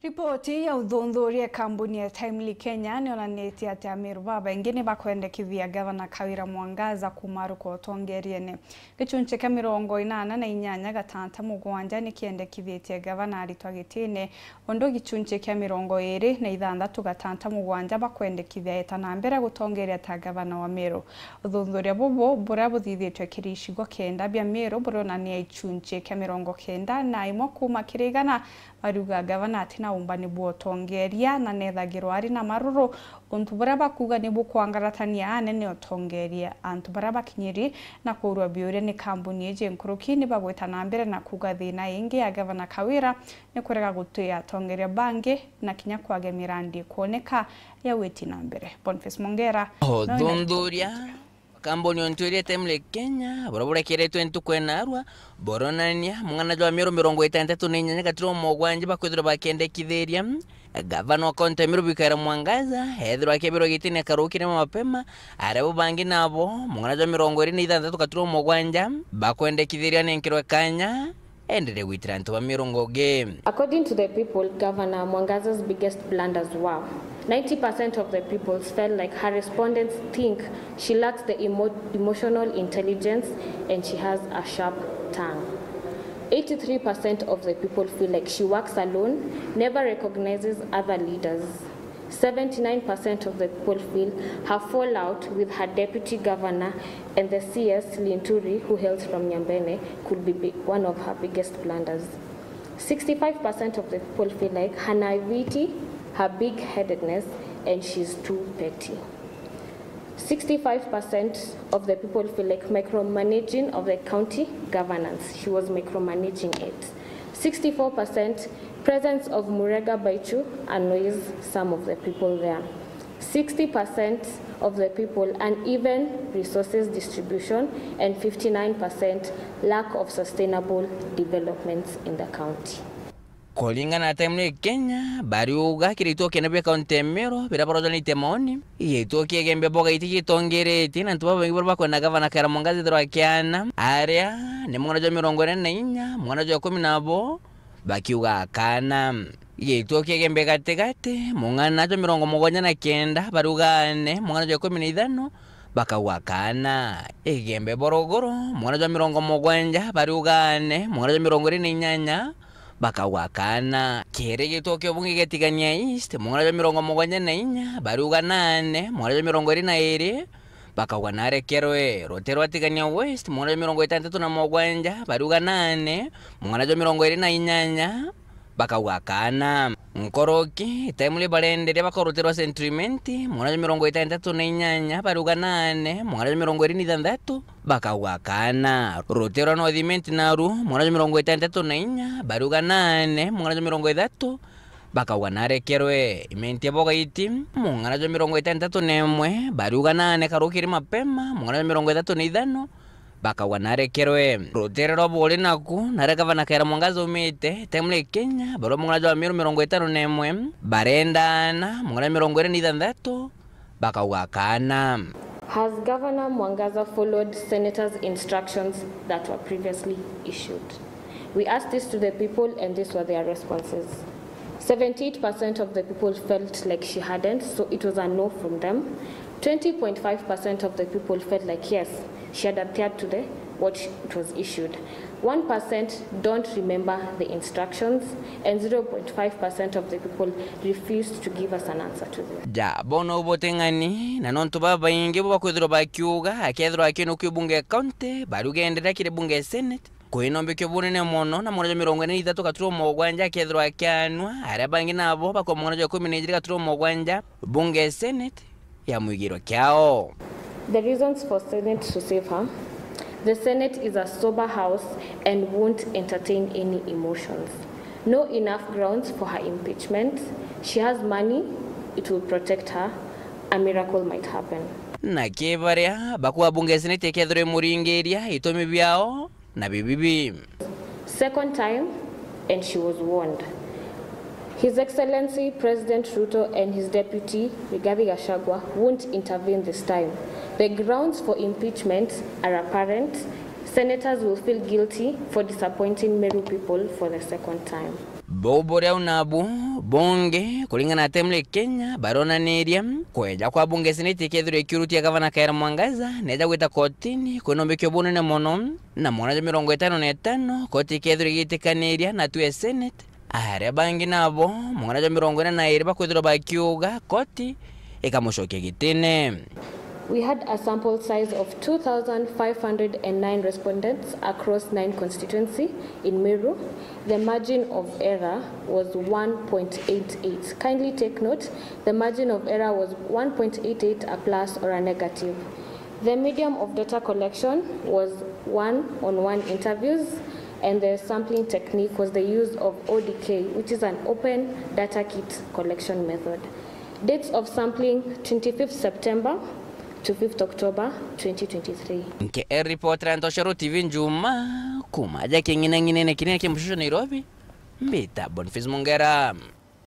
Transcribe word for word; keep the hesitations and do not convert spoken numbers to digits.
Ripoti ya uthuthuria ya kambuni ya Timely Kenya nionanitie ati Ameru babaingi ni bakwendekithia Gavana Kawira Mwangaza kumaruka utongeriene. Gichunchi kia mirongo inana na inyanya gatanta mugwanja ni kiendekithitie Gavana aritwa gitine, undu gichunchi kia mirongo iri na ithanthatu gatanta mugwanja bakwendekithia eta na mbere gutongeria ta Gavana wa Meru. Uthuthuria bubu buria buthithitwe kiri icigo kenda bia Meru burionania gichunchi kia mirongo kenda na imwe kuuma kiri igana bariuga Gavana atina umbani bwa utongeria na nethagirwa ari na maruru, untu buria bakuuga ni bukwangaratania anene utongeria. Antu baria bakinyiri na kuurua biuria ni kambuni iji nkuruki ni bagwita na mbere na kuuga thina ingi ya Gavana Kawira ni kurega gutwia atongeria bangi na kinya kwagia mirandi ikwoneka ya gwiti na mbere. Boniface Mongera, no ina uthuthuria ripoti. Kambuni untu iria Timely Kenya, buria burekeretwe ntuku ya naarua, buronania mung'ana jwa Ameru mirongo itantatu na inyanya gaturumo mugwanja bakwithirwa bakendekithiria Gavana wa kaunti ya Meru Kawira Mwangaza ethirwa akebirwa gitine karukire mapema, aria bo bangi nabo mung'ana jwa mirongo iri na ithanthatu gaturumo mugwanja bakwendekithiria nenkirwe kanya enderee gwitira antu ba Meru ngugi. According to the people, Governor Mwangaza's biggest blunders were: ninety percent of the people felt like her respondents think she lacks the emo- emotional intelligence and she has a sharp tongue. Eighty-three percent of the people feel like she works alone, never recognizes other leaders. Seventy-nine percent of the people feel her fallout with her deputy governor and the C S Linturi, who hails from Nyambene, could be bi- one of her biggest blunders. Sixty-five percent of the people feel like her naivety, her big headedness, and she's too petty. Sixty-five percent of the people feel like micromanaging of the county governance. She was micromanaging it. Sixty-four percent presence of Murega Baichu annoys some of the people there. Sixty percent of the people uneven resources distribution, and fifty-nine percent lack of sustainable developments in the county. Kuringana na Timely Kenya, bariuga kiri gituo kinene bia kaunti ya Meru biria barojanite maoni, gituo kia Igembe Bogaiti gitongeretie na antu babaingi baria bakwenda Gavana Kawira Mwangaza ethirwa akiana, aria ni mung'ana jwa mirongo iri na inya, mung'ana jwa ikumi na bo bakiuga akana. Gituo kia Igembe Gatigati, mung'ana jwa mirongo mugwanja na kenda bariuga ane, mung'ana jwa ikumi na ithano bakauga akana. Igembe Borogoro, mung'ana jwa mirongo mugwanja bariuga ane, mung'ana jwa mirongo iri na inyanya bakauga akana. Kiri gituo kia ubunge gia Tigania East, mung'ana jwa mirongo mugwanja na inya bariuga nane, mung'ana jwa mirongo iri na iri bakauga narekerwe. Rutere rwa Tigania West, mung'ana jwa mirongo itantatu na mugwanja bariuga nane, mung'ana jwa mirongo iri na inyanya bakauga akana. Nkoroki, Timely barenderia bakauga rutere rwa Central Imenti, mung'ana jwa mirongo itantatu na inyanya bariuga nane, mung'ana jwa mirongo iri na ithanthatu bakauga akana. Rutere rwa North Imenti naru, mung'ana jwa mirongo itantatu na inya bariuga nane, mung'ana jwa mirongo ithatu bakauga narekerwe. Imenti ya Bogaiti, mung'ana jwa mirongo itantatu na imwe bariuga nane karukiri mapema, mung'ana jwa mirongo ithatu na ithano bakauga narekerwe. Rutere rwa Buuri naku, naria Gavana Kawira Mwangaza aumite, Timely Kenya, barua mung'ana jwa Ameru mirongo itano na imwe, barendana, mung'ana jwa mirongo iri na ithanthatu bakauga akana. Has Governor Mwangaza followed senators' instructions that were previously issued? We asked this to the people and these were their responses. Seventy-eight percent of the people felt like she hadn't, so it was a no from them. Twenty point five percent of the people felt like, yes, she had adhered to the what sh- it was issued. One percent don't remember the instructions, and zero point five percent of the people refused to give us an answer to this. Ja, bono buteng'ani, na nontu babaingi bo bakwithirwa bakiuga, akethirwa akino kwi bunge ya county, bariuga enderea kiri bunge ya senate, kwina umbikio bunene mono, na mung'ana jwa mirongo iri na ithatu gaturumo mugwanja akethirwa akianua, aria bangi nabo bakwa mung'ana jwa ikumi na ijiri gaturumo mugwanja, bunge ya senate ya mwigiro kiao. The reasons for Senate to save her. The Senate is a sober house and won't entertain any emotions. No enough grounds for her impeachment. She has money, it will protect her. A miracle might happen. Na ki baria bakwa bunge ya senate ikethirwa imuringiria itumi biao na bibibi. Second time, and she was warned. His Excellency President Ruto and his deputy Rigathi Gachagua won't intervene this time. The grounds for impeachment are apparent. Senators will feel guilty for disappointing Meru people for the second time. Buu buri au nabu bungi, kuringana na Timely Kenya, baronaniria kweja kwa bunge seneti ikethirwa ikiurutia gavana Kawira Mwangaza neja gwita kotini kwinombikio bunene mono, na mwana jwa mirongo itano na itano koti ikethirwa igitikaniria na tu e seneti. Aria bangi nabo mwana jwa mirongo ina na iri bakwithirwa bakiuga koti ikamucokia gitine. We had a sample size of two thousand five hundred and nine respondents across nine constituency in Meru. The margin of error was one point eight eight. Kindly take note, the margin of error was one point eight eight, a plus or a negative. The medium of data collection was one-on-one interviews, and the sampling technique was the use of O D K, which is an open data kit collection method. Dates of sampling: twenty-fifth September to fifth October twenty twenty-three. Nke e reporter ya Ntoshero T V Njuma, kuma aja king'inang'inene kinene kia Mushusho Nairobi, mbita Boniface Mungera.